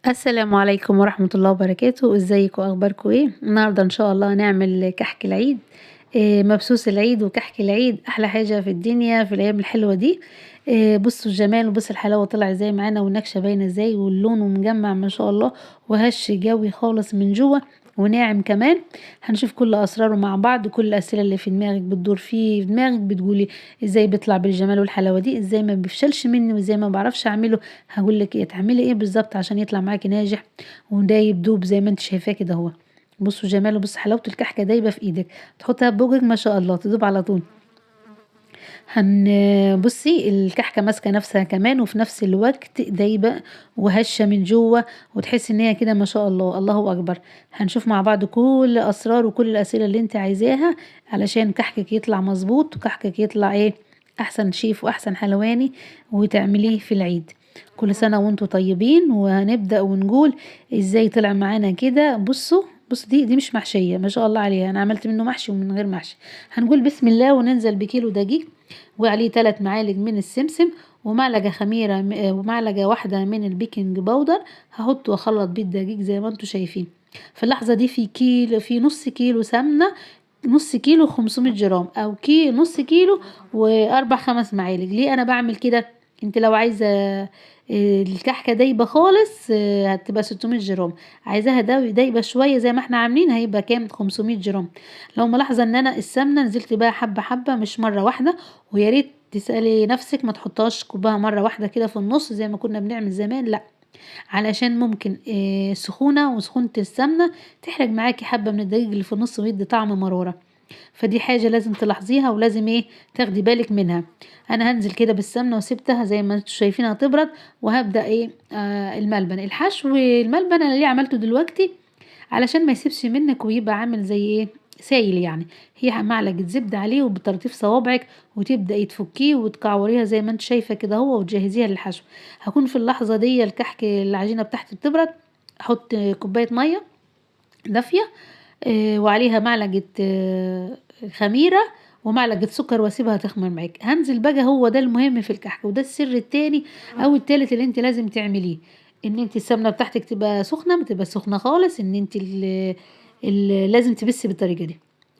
السلام عليكم ورحمة الله وبركاته. ازيكم واخباركم ايه؟ النهارده ان شاء الله هنعمل كحك العيد، مبسوس العيد وكحك العيد، احلى حاجة في الدنيا في الايام الحلوة دي. بصوا الجمال وبصوا الحلاوة طلع ازاي معانا، والنكشة باينة ازاي، واللون ومجمع ما شاء الله، وهش جوي خالص من جوه وناعم كمان. هنشوف كل اسراره مع بعض، كل الاسئله اللي في دماغك بتدور في دماغك، بتقولي ازاي بيطلع بالجمال والحلاوه دي، ازاي ما بيفشلش مني، وازاي ما بعرفش اعمله. هقول لك ايه تعملي ايه بالظبط عشان يطلع معاكي ناجح ودايب دوب زي ما انت شايفاه كده اهو. بصوا جماله، بصوا حلاوته، الكحكه دايبه في ايدك، تحطها بوجك ما شاء الله تدوب على طول. بصي الكحكه ماسكه نفسها كمان، وفي نفس الوقت دايبه وهشه من جوه، وتحسي ان هي كده ما شاء الله الله اكبر. هنشوف مع بعض كل اسرار وكل الاسئله اللي انت عايزاها علشان كحكك يطلع مظبوط، وكحكك يطلع ايه احسن شيف واحسن حلواني وتعمليه في العيد. كل سنه وانتم طيبين. وهنبدا ونقول ازاي طلع معانا كده. بصوا دي مش محشيه ما شاء الله عليها، انا عملت منه محشي ومن غير محشي. هنقول بسم الله وننزل بكيلو دقيق وعليه 3 معالق من السمسم ومعلقه خميره ومعلقه واحده من ال baking powder. هحط واخلط بيه الدقيق زي ما انتم شايفين. في اللحظه دي في نص كيلو سمنه، نص كيلو 500 جرام او نص كيلو واربع 5 معالق. ليه انا بعمل كده؟ انت لو عايزه الكحكه دايبه خالص هتبقى 600 جرام، عايزاها دايبه شويه زي ما احنا عاملين هيبقى كام؟ 500 جرام. لو ملاحظه ان انا السمنه نزلت بقى حبه حبه مش مره واحده، ويا ريت تسالي نفسك ما تحطهاش كوبايه مره واحده كده في النص زي ما كنا بنعمل زمان، لا، علشان ممكن سخونه وسخونه السمنه تحرق معاكي حبه من الدقيق اللي في النص ويدي طعم مراره. فدي حاجة لازم تلاحظيها ولازم ايه تاخدي بالك منها. انا هنزل كده بالسمنة وسبتها زي ما انتم شايفينها تبرد، وهبدأ ايه الملبن، الحشو. الملبن انا ليه عملته دلوقتي؟ علشان ما يسيبش منك ويبقى عامل زي ايه سايل يعني. هي معلقة زبدة عليه وبطراطيف صوابعك وتبدأي تفكيه وتكعوريها زي ما انت شايفة كده اهو، وتجهزيها للحشو. هكون في اللحظة دي الكحك العجينة بتاعتي بتبرد، احط كوباية مية دافية وعليها معلقة خميرة ومعلقة سكر واسيبها تخمر معاك. هنزل بقى، هو ده المهم في الكحك، وده السر التاني او التالت اللي انت لازم تعمليه، ان انت السمنة بتاعتك تبقى سخنة، ما تبقى سخنة خالص، ان انت لازم تبسي بالطريقة دي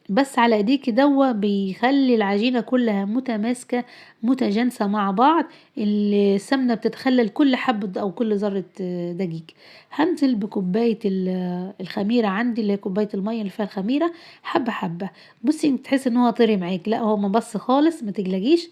بس على ايديكي. دوا بيخلي العجينة كلها متماسكة متجانسة مع بعض، السمنة بتتخلل كل حبة او كل ذرة دقيق. هنزل بكوباية الخميرة عندي اللي هي كوباية المية اللي فيها الخميرة، حبة حبة. بصي انت تحسي ان هو طري معاك، لا هو ما بص خالص، ما تقلقيش،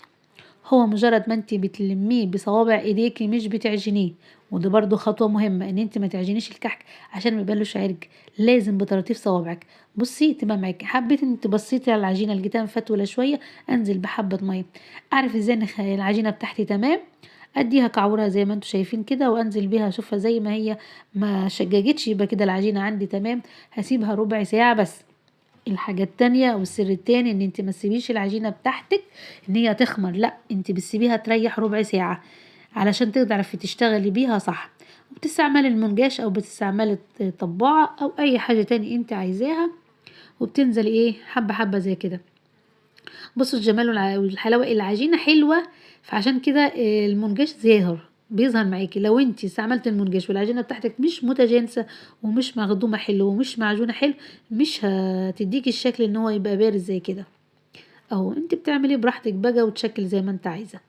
هو مجرد ما انت بتلميه بصوابع ايديكي مش بتعجنيه. وده برضو خطوة مهمة، ان انت ما تعجنيش الكحك عشان ما يبقالوش عرق، لازم بطراطيف صوابعك. بصي تبقى معاكي. حبيت ان تبصيتي على العجينة لقيتها مفتولة شوية، انزل بحبة مية. اعرف ازاي ان العجينة بتاعتي تمام، اديها كعورها زي ما انتم شايفين كده، وانزل بيها اشوفها زي ما هي ما شججتش، يبقى كده العجينة عندي تمام. هسيبها ربع ساعة بس. الحاجة التانية والسر التاني، ان انت ما تسيبيش العجينة بتاعتك ان هي تخمر، لا انت بتسيبيها تريح ربع ساعة علشان تعرفي تشتغلي بيها صح. وبتستعملي المنجاش او بتستعملي الطباعة او اي حاجة تاني انت عايزاها، وبتنزلي ايه حبة حبة زي كده. بصوا الجمال والحلاوة، العجينة حلوة، فعشان كده المنجاش ظاهر بيظهر معاكي. لو انت استعملت المنجاش والعجينة بتاعتك مش متجانسة ومش مخدومة حلو ومش معجونة حلو، مش هتديكي الشكل ان هو يبقى بارز زي كده اهو. انت بتعملي براحتك بقى وتشكل زي ما انت عايزة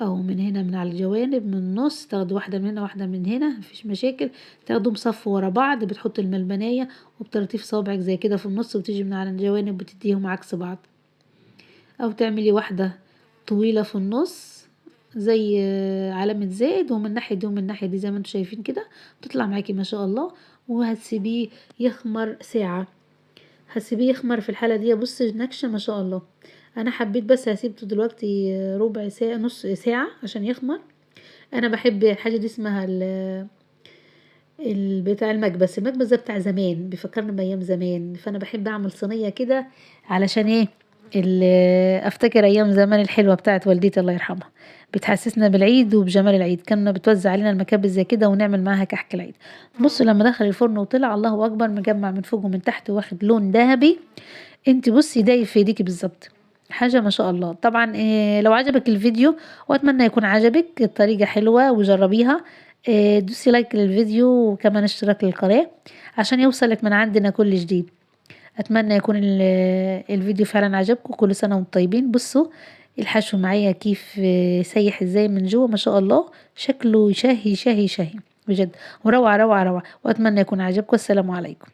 اهو. من هنا من على الجوانب من النص تاخدي واحدة من هنا واحدة من هنا، مفيش مشاكل. تاخدهم صف ورا بعض، بتحطي الملبنية وبطراطيف صوابعك زي كده في النص، وتيجي من على الجوانب بتديهم عكس بعض، او تعملي واحدة طويلة في النص زي علامة زائد، ومن الناحية دي ومن الناحية دي زي ما انتم شايفين كده، بتطلع معاكي ما شاء الله. وهتسيبيه يخمر ساعة، هتسيبيه يخمر في الحالة دي. بصي نكشة ما شاء الله. انا حبيت بس هسيبته دلوقتي ربع ساعة نص ساعة عشان يخمر. انا بحب الحاجة دي اسمها بتاع المكبس، المكبس ده بتاع زمان، بيفكرني بايام زمان، فانا بحب اعمل صينية كده علشان ايه افتكر ايام زمان الحلوة بتاعت والدتي الله يرحمها، بتحسسنا بالعيد وبجمال العيد. كنا بتوزع علينا المكابس زي كده ونعمل معاها كحك العيد. بصوا لما دخل الفرن وطلع الله اكبر، مجمع من فوق ومن تحت واخد لون ذهبي. انت بصي دايب في ايديكي بالظبط، حاجة ما شاء الله. طبعا لو عجبك الفيديو، واتمنى يكون عجبك، الطريقة حلوة وجربيها. دوسي like للفيديو وكمان اشتراك للقناة عشان يوصلك من عندنا كل جديد. اتمنى يكون الفيديو فعلا عجبكم. كل سنة وانتم طيبين. بصوا الحشو معايا كيف سايح ازاي من جوه، ما شاء الله شكله شهي شهي شهي بجد، وروعة روعة روعة. واتمنى يكون عجبكم. السلام عليكم.